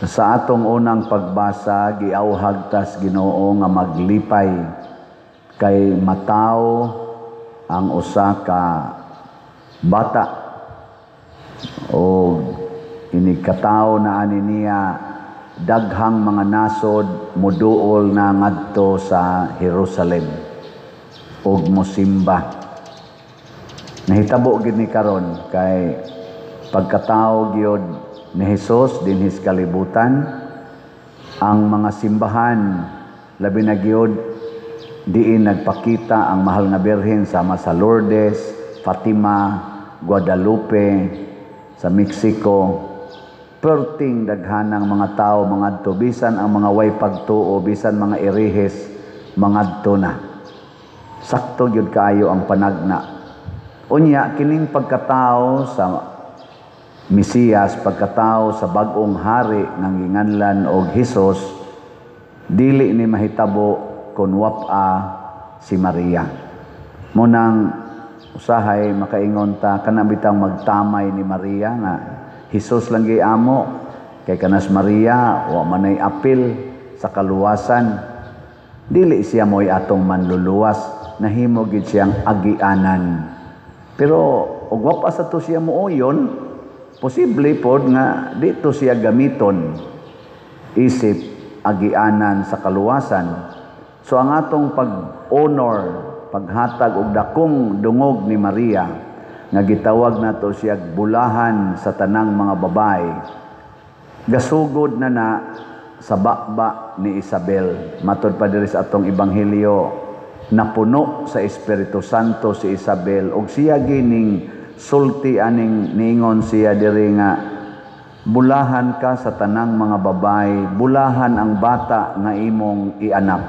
Sa atong unang pagbasa, giawhag tas Ginoo nga maglipay kay mataw ang usa ka bata o inikataw na ani niya, daghang mga nasod muduol na ngadto sa Jerusalem ug mosimba. Nahitabo gid ni karon kay pagkatao gyud ni Hesus dinhi sa kalibutan, ang mga simbahan, labi na gyud diin nagpakita ang Mahal nga Birhen sama sa Lourdes, Fatima, Guadalupe, sa Mexico, perting daghanang mga tao mangadto, bisan ang mga way pagtuo, bisan mga erehes, mangadto na. Sakto gyud kaayo ang panagna. Unya kining pagkatao sa Mesiyas, pagkatao sa bag-ong hari nga ginganlan og Hesus, dili ni mahitabo kun wapa si Maria. Munang usahay makaingon ta, kana bitang magtamay ni Maria nga Hesus lang amo kay kanas Maria wa manay apil sa kaluwasan. Dili siya mo'y atong manluluwas, nahimo gid siyang agianan. Pero og wapa sa to siya mooyon, posible pod nga dito siya gamiton isip agianan sa kaluwasan. So ang atong pag-honor, paghatag og dakong dungog ni Maria nga gitawag nato siya bulahan sa tanang mga babae, gasugod na na sa baba ni Isabel. Matod pa diri sa atong ebanghelyo, napuno sa Espiritu Santo si Isabel ug siya gining sulti aning niingon siya diri nga bulahan ka sa tanang mga babae, bulahan ang bata nga imong ianak.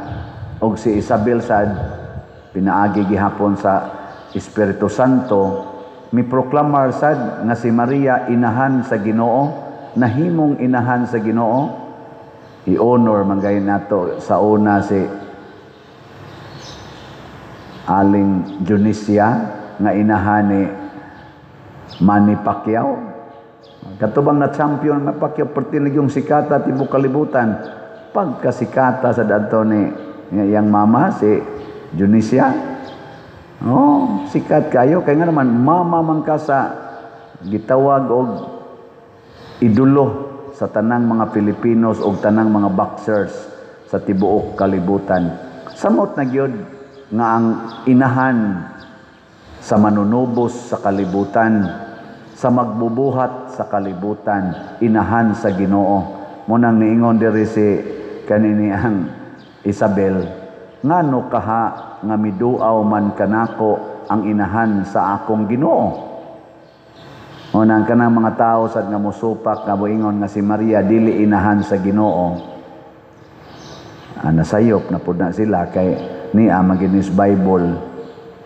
Og si Isabel sad, pinaagi gihapon sa Espiritu Santo, miproklamar sad nga si Maria inahan sa Ginoo, nahimong inahan sa Ginoo. I-honor man gayud nato sa una si Aling Dionisia nga inahan ni Manny Pacquiao. Katubang na champion na Pacquiao, perti yung sikata tibok kalibutan. Pagkasikata sa dadto ni iyang mama si Dionisia. Oh, sikat kayo kay nga naman mama man ka sa gitawag og idolo sa tanang mga Filipinos og tanang mga boxers sa tibuok kalibutan. Samot na gyud nga ang inahan sa manunubos sa kalibutan, sa magbubuhat sa kalibutan, inahan sa Ginoo. Munang niingon diri si kanini ang Isabel, ngano kaha nga miduaw man kanako ang inahan sa akong Ginoo? Unang kanang mga tao sad nga mosupak nga moingon nga si Maria dili inahan sa Ginoo. Nasayop na pud na sila kay niya maginis Bible,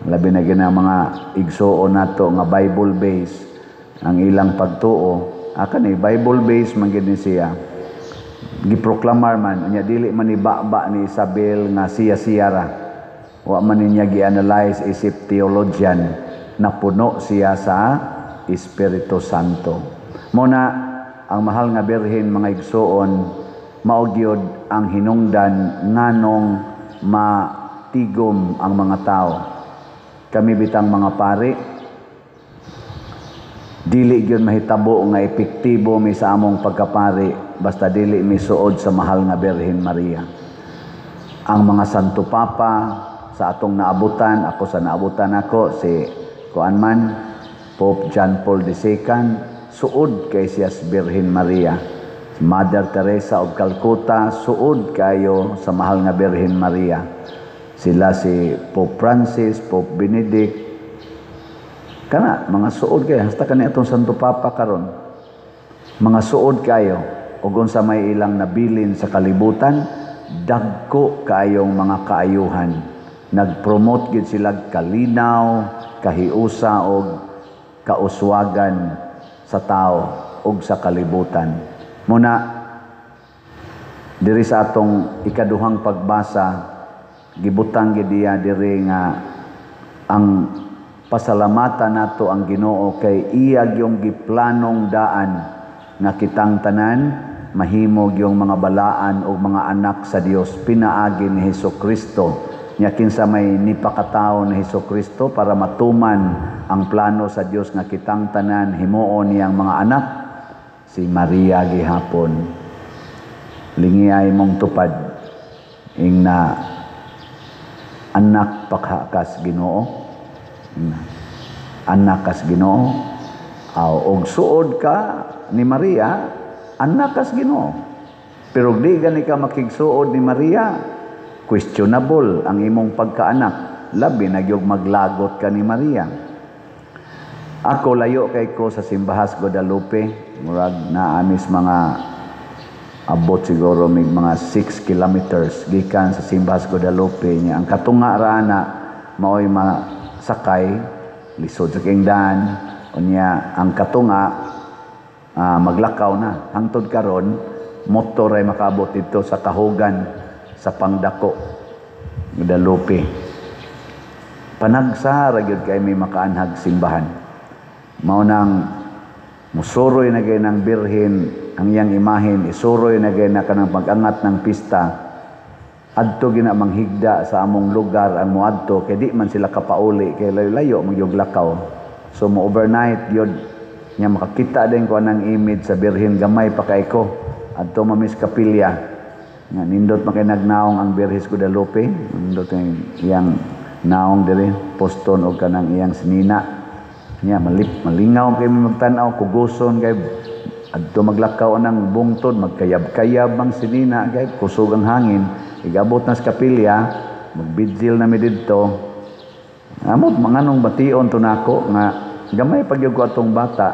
labi na gina mga igsuon nato nga Bible base ang ilang pagtuo. Aka ni Bible base man gid ni siya. Giproklamar man unya, dili man ni baba ni Isabel nga siya siya ra. Wa man niya gi-analyze isip theologian, napuno siya sa Espiritu Santo. Muna ang Mahal nga Birhen, mga igsuon, mao gyud ang hinungdan nganong matigom ang mga tao. Kami bitang mga pari, dili gyud mahitabo nga epektibo mi sa among pagkapari basta dili mi suod sa Mahal nga Birhen Maria. Ang mga Santo Papa sa atong naabutan, ako sa naabutan ako si kuan man Pope John Paul II, suod kay siya sa Birhen Maria. Mother Teresa of Calcutta, suod kayo sa Mahal nga Birhen Maria. Sila si Pope Francis, Pope Benedict, kana mga suod kayo hasta kani atong Santo Papa karon. Mga suod kayo ug unsa may ilang nabilin sa kalibutan, dagko kaayong mga kaayuhan. Nagpromote gid sila kalinaw, kahiusa og kauswagan sa tao ug sa kalibutan. Muna diri sa atong ikaduhang pagbasa, gibutang gid diya diri nga ang pasalamatan nato ang Ginoo kay iya gyung giplanong daan nga kitang tanan mahimog yung mga balaan o mga anak sa Dios pinaagi ni Hesus Kristo. Nya kinsa may nipakatao ni Hesus Kristo para matuman ang plano sa Dios nga kitang tanan himuon niyang mga anak? Si Maria gihapon. Lingiay mong tupad ing na anak pakhakas Ginoo, anak kas Ginoo. Aw, og suod ka ni Maria, anak kas Ginoo. Pero di gani ka makigsuod ni Maria, questionable ang imong pagkaanak, labi na gyud maglagot ka ni Maria. Ako, layo kay ko sa simbahas Guadalupe, murag naamis mga abot siguro mig mga 6 kilometers gikan sa simbahas Guadalupe. Niya ang katunga ra ana maoy masakay, lisod sa kingdan. Unya ang katunga, maglakaw na. Hangtod karon motor ay makaabot dito sa kahugan sa Pangdako, Guadalupe. Panagsa ra gyud kay may makaanhag simbahan. Mao nang musuroy na gay ng Birhen ang iyang imahen, isuroy na gay na kanang pag-angat ng pista. Adto gina manghigda sa among lugar ang moadto kay di man sila kapauli kay layo-layo magyug lakaw. So mo overnight gyud. Nya makakita din ko anang image sa Birhen, gamay pa kay ko. Adto mamis kapilya. Nga nindot man kay nagnaong ang Birhes Guadalupe, nindot ang iyang naong diri poston og kanang iyang sinina. Nya malingaw kay magtan-aw, kuguson kay adto maglakaw anang bungtod, magkayab-kayab ang sinina kay kusog ang hangin. Igabot na sa kapilya, magbidjil na mi didto. Amot manganong bation to nako nga gamay pagyud ko atong bata.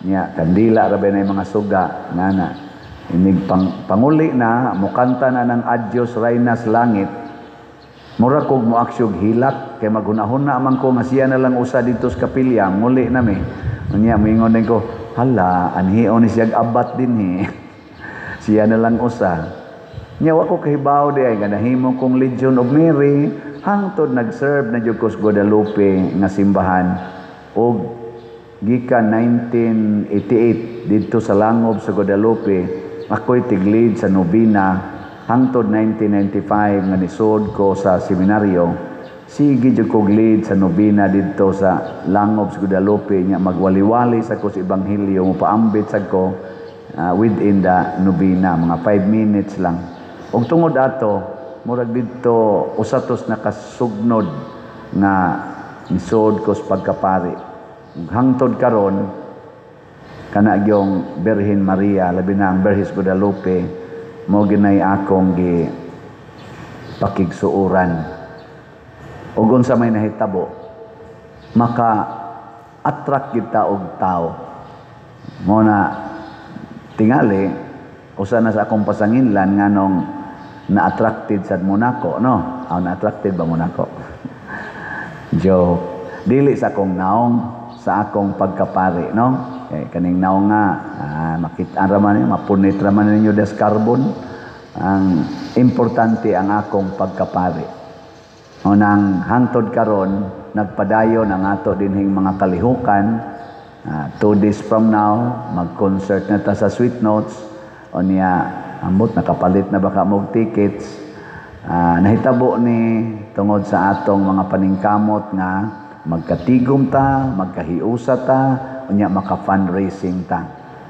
Nya kandila ra ba na mga suga ngana. Inig panguli na mukanta na ng Adios Reynas Langit. Mura kog moaksyog hilak kay maghunahuna man ko nga siya na lang usa didto sa kapilya, muli na mi. Unya moingon din ko, hala, anhion ni siyag abat dinhi. Siya na lang usa. Nya wa ko kahibaw di ay nga nahimo kong Legion of Mary hangtod nag-serve na jud ko sa Guadalupe nga simbahan og gikan 1988 didto sa Langob sa Guadalupe ako'y tig-lead sa nobena hangtod 1995 nga nisod ko sa seminaryo. Sige jud kog lead sa nobena didto sa Langob sa Guadalupe. Nya magwaliwali sa ko sa ebanghelyo, mopaambit sad ko within the nobena, mga 5 minutes lang. Og tungod ato, murag didto usa tos nakasugnod nga nisod ko sa pagkapari. Ug hangtod karon kana gyong Birhen Maria, labi na ang Birhes Guadalupe, mo ginay akong gi pakigsuoran. Ug unsa may nahitabo, maka attract kita og tao. Mo na tingali usa na sa akong pasanginlan nganong na-attracted sad mo nako, no? Aw, na-attracted ba mo nako? Joke. Dili sa akong naong, sa akong pagkapari, no? Kaning naong nga, makita ra man ninyo, mapunit ra man ninyo das carbon. Ang importante ang akong pagkapari. O nang hangtod karon, nagpadayon ang ato dinhing mga kalihukan. 2 days from now, mag-concert na ta sa Sweet Notes. O niya, ambot, nakapalit na baka mog tickets. Nahitabo ni tungod sa atong mga paningkamot nga magkatigom ta, magkahiusa ta, unya maka-fundraising ta.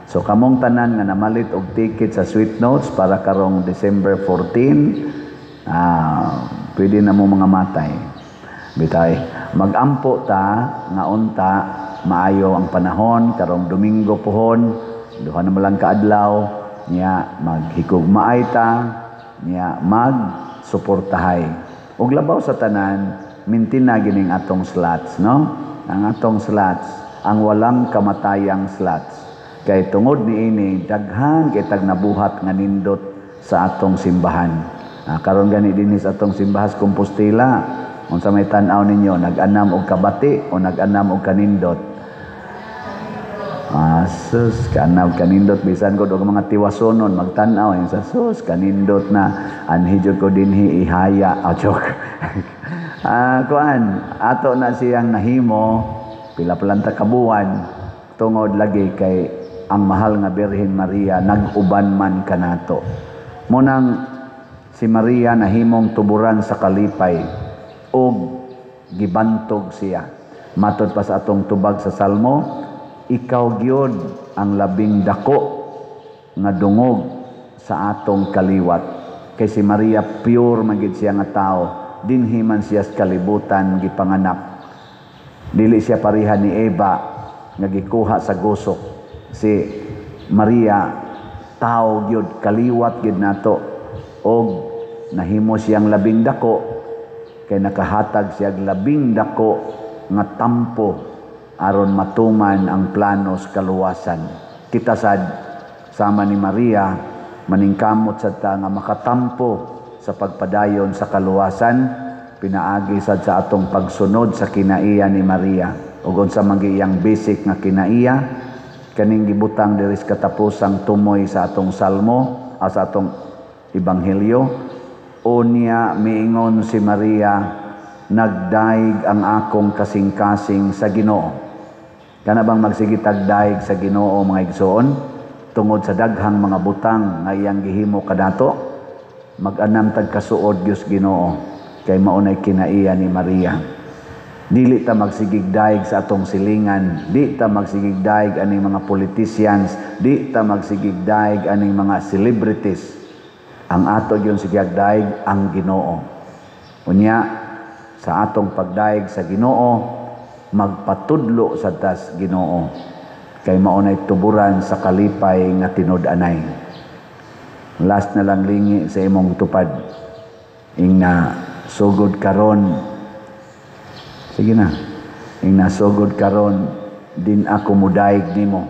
So kamong tanan nga namalit og ticket sa Sweet Notes para karong December 14, pwede na mo mga matay. Bitay, magampo ta nga unta maayo ang panahon karong Domingo pohon, duha na man lang kaadlaw, niya maghigugmaay ta, niya magsuportahay. Ug labaw sa tanan, mintina gining atong slots, no? Ang atong slots, ang walang kamatayang slots. Kay tungod niini daghan kay tag nabuhat nga nindot sa atong simbahan. Karon gani dinhi sa atong simbahas Compostela, unsa may tan-aw ninyo, nag-anam og kabati o nag-anam og kanindot? Sus, kanam kanindot bisan ko og mga tiwasonon magtan-aw sa sus kanindot na anhi jud ko dinhi ihaya. Joke. Kuan, ato na siyang nahimo pila pa lang ta kabuwan tungod lagi kay Ang mahal nga Birhen Maria nag-uban man kanato. Munang si Maria nahimong tuburan sa kalipay ug gibantog siya. Matod pa sa atong tubag sa Salmo, ikaw gyud ang labing dako nga dungog sa atong kaliwat. Kay si Maria pure man gid siya nga tao, dinhi man siya sa kalibutan gipanganak. Dili siya pareha ni Eva nga gikuha sa gusok. Si Maria tao gyud, kaliwat gyud nato, og nahimo siyang labing dako kay nakahatag siya labing dako nga tampo aron matuman ang plano sa kaluwasan. Kita sad, sama ni Maria, maningkamot sad ta nga makatampo sa pagpadayon sa kaluwasan pinaagi sad sa atong pagsunod sa kinaiya ni Maria. Ug unsa man iyang basic nga kinaiya? Kaning gibutang diri sa katapusang tumoy sa atong salmo, sa atong ebanghelyo. Unya miingon si Maria, "Nagdaig ang akong kasing-kasing sa Ginoo." Kana bang magsige tag daig sa Ginoo, mga igsoon, tungod sa daghang mga butang nga iyang gihimo kanato, mag-anam tag kasuod gyud Ginoo kay mao nay kinaiya ni Maria. Dili ta magsigig daig sa atong silingan, di ta magsigig daig aning mga politicians, di ta magsigig daig aning mga celebrities. Ang ato gyud sigig daig ang Ginoo. Unya sa atong pagdaig sa Ginoo, magpatudlo sa tas Ginoo kay mao nay tuburan sa kalipay nga tinud-anay. Last na lang, lingi sa imong tupad. Ingna sugod karon. Sige na. Ingna sugod karon din ako mudaig nimo.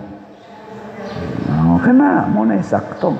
Oh, kana mo na sakto.